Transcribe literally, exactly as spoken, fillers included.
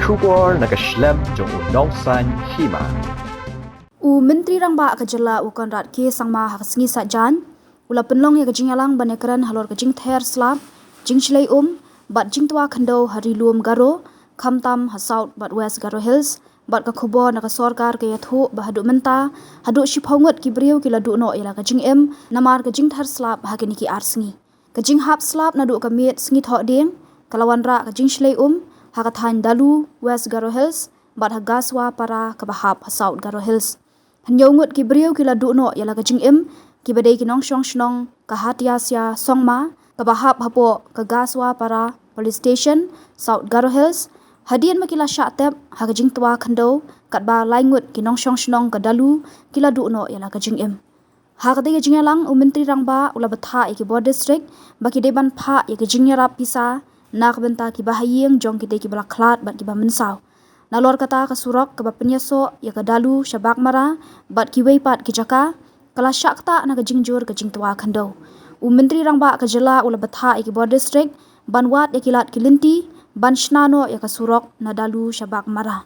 Khubor na ka shlem jong u Nongsaiñ Hima. U Myntri Rangbah ka jylla u Conrad K Sangma ha ka sngi Saitjaiñ u la pynlong ïa ka jingïalang ban ïakren halor ka jingther slap, jingshlei um bad jingtwa khyndew ha Ri Lum Garo, khamtam ha South bad West Garo Hills, bad ka khubor na ka sorkar ka ïathuh ba haduh mynta, haduh shiphew ngut ki briew ki la duh noh ïa la ka jingim namar ka jingther slap ha kine ki ar sngi. Ka jinghap slap naduh ka miet sngi Thohdieng ka la wanrah ka jingshlei um ha ka thaiñ Dalu, West Garo Hills, bad ha Gaswa Para kaba hap ha South Garo Hills. Hynñiew ngut ki briew ki la duh noh ïa la ka jingim, kiba dei ki nongshong shnong ka Hatiasia Songma, kaba hap hapoh ka Gaswa Para Police Station, South Garo Hills, hadien ba ki la shah tep ha ka jingtwa khyndew, katba lai ngut ki nongshong shnong ka Dalu ki la duh noh ïa la ka jingim. Ha katei ka jingïalang, u Myntri Rangbah u la bthah ïa ki bor district ba ki dei ban phah ïa ki jingïarap pisa na ka bynta kiba ha ïing jong kitei kiba la khlad bad kiba mynsaw. Nalor kata, ka surok kaba pynïasoh ïa ka Dalu sha Baghmara bad kiwei pat ki jaka ka la shah ktah na ka jingjur ka jingtwa khyndew. U Myntri Rangbah ka jylla u la bthah ïa ki bor district ban wad ïa ki lad ki lynti ban shna noh ïa ka surok na Dalu sha Baghmara.